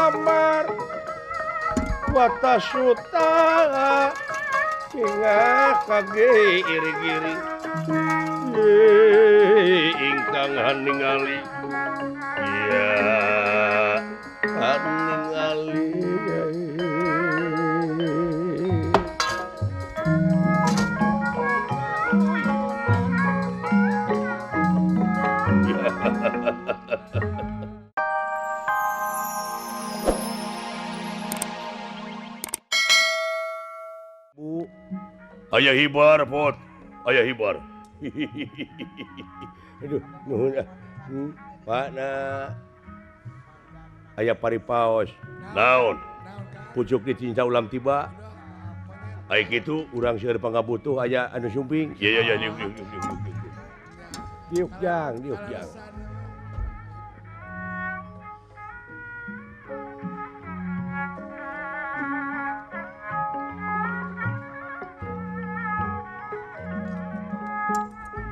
kamar watasuta hingga kage iri-giri ingkang haningali ya haningali. Bu, ayah hibar pot, ayah hibar. Aduh, nuhun ah. Pak na aya paripaos. Naon? Pucuk dicinca ulam tiba. Ai kitu urang seueur pangabutuh aya anu sumping. Iya iya iya diuk diuk diuk. Diuk jang, diuk jang.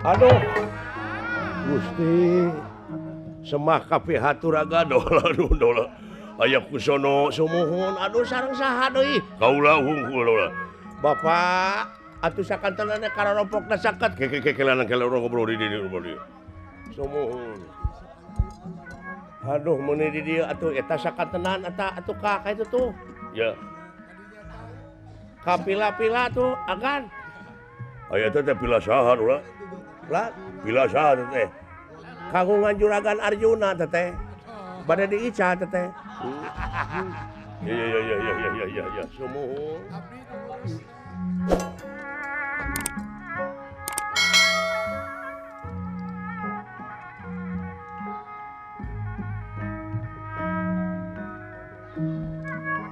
Aduh, Gusti, semah kabeh haturaga dola dola. Aya kusono sumuhun, aduh sareng saha deui? Kaula hungkul dola. Bapak, atuh sakantenana kararompokna saket kekekelanan keloro ngobrol di dieu ngobrol di. Sumuhun. Aduh meuni di dieu atuh eta sakantenan eta atuh ka ka itu tuh. Ya. Kapila-pila tuh agan. Aya teh teh pila saha dola? Lah, pila saha teh? Kagungan juragan Arjuna teh teh. Bade diica teh teh. Ya ya ya ya ya ya ya ya sumuhun.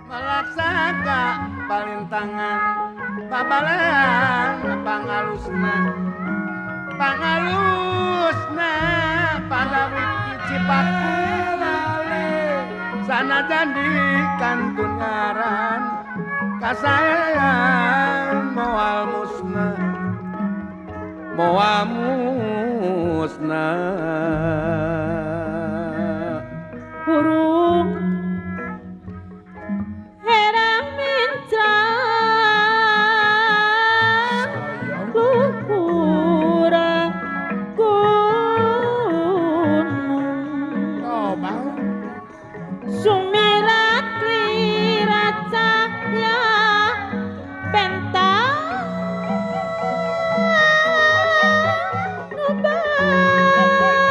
Malaksaka palintangan babalan pangalusna pangalusna pada wiki cipaku sanajan di kantun ngaran kasayan moal musna moal musna hurung herang mincang luhura gunung sumirat cahya pentang nubar.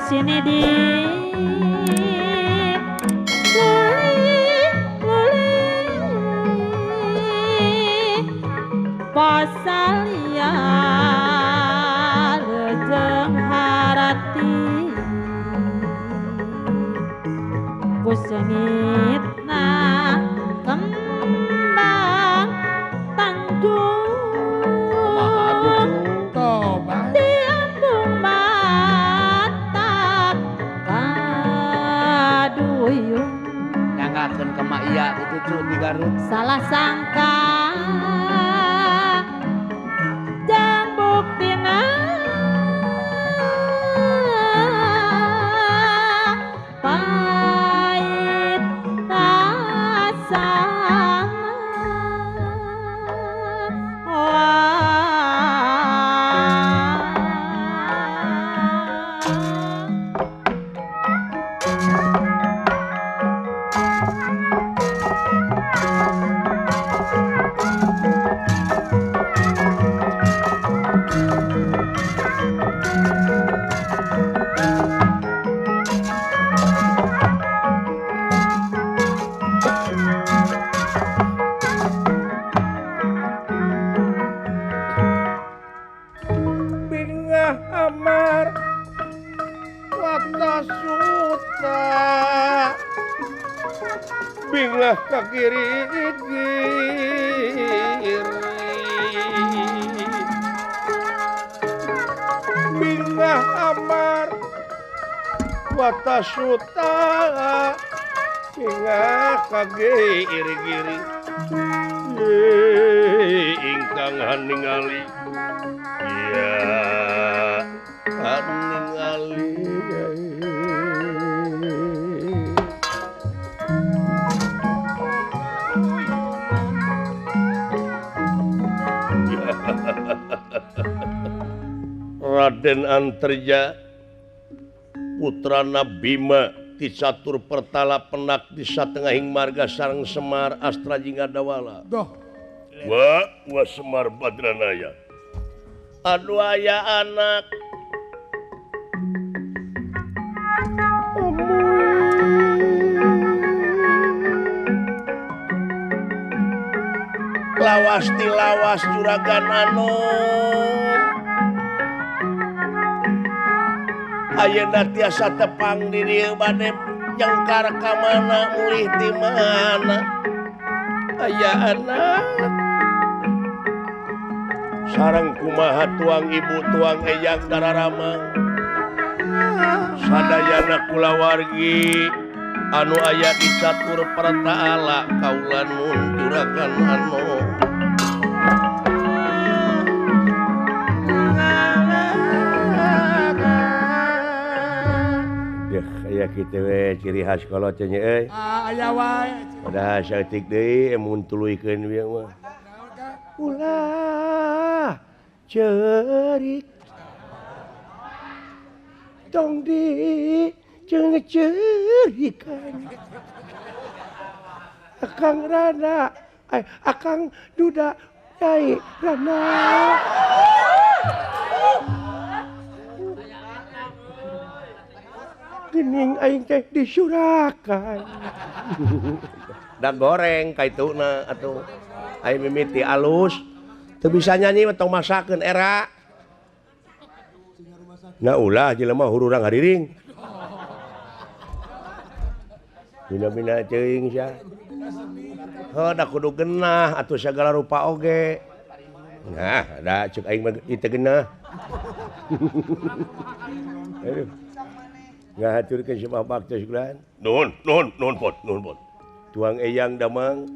Sini di pasalia lejeng harati kusengitna kembang tanjung diambung mata kaduyung nyangakeun ka mak iya kitu cu di Garut salah sangka jang buktina pahit rasana Amar watasuta bingah ka kiri bingah amar watasuta bingah ka giri-giri ingkang haningali ya ningali. Raden Antarja putrana Bima ti catur pertala penak di satengahing marga sareng Semar Astra Jingadawala. Wa wa Semar Badranaya. Aduh aya anak lawas tilawas juragan anom ayeuna tiasa tepang di dieu bade nyengkar ka mana mulih di mana aya anak sareng kumaha tuang ibu tuang eyang dararamang sadayana kulawargi anu aya di catur pertaala kaula nun juragan anom. Deh aya kitu we ciri khas kolot nya euy. Aya wae. Padahal saeutik deui mun tuluykeun ieu mah. Ulah ceurik tong di cerikan akang rana akang duda nyai rana gening aing teh disurakan da goreng kaituna atuh aing mimiti alus teu bisa nyanyi mah tong masakeun era nah ulah jelema hururang hariring bina-bina teuing sia. Heuh da kudu genah atuh sagala rupa oge. Nah, da ceuk aing mah ieu teh genah. Aduh. Ngahaturkeun sabab baktos kulan. Nuhun, nuhun, nuhun pot, nuhun pot. Tuang eyang damang.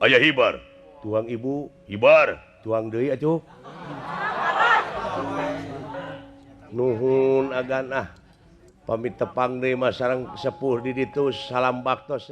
Aya hibar. Tuang ibu hibar. Tuang deui atuh. Nuhun agan ah. Pamit tepang deui mah sareng sepuh di ditu salam baktos.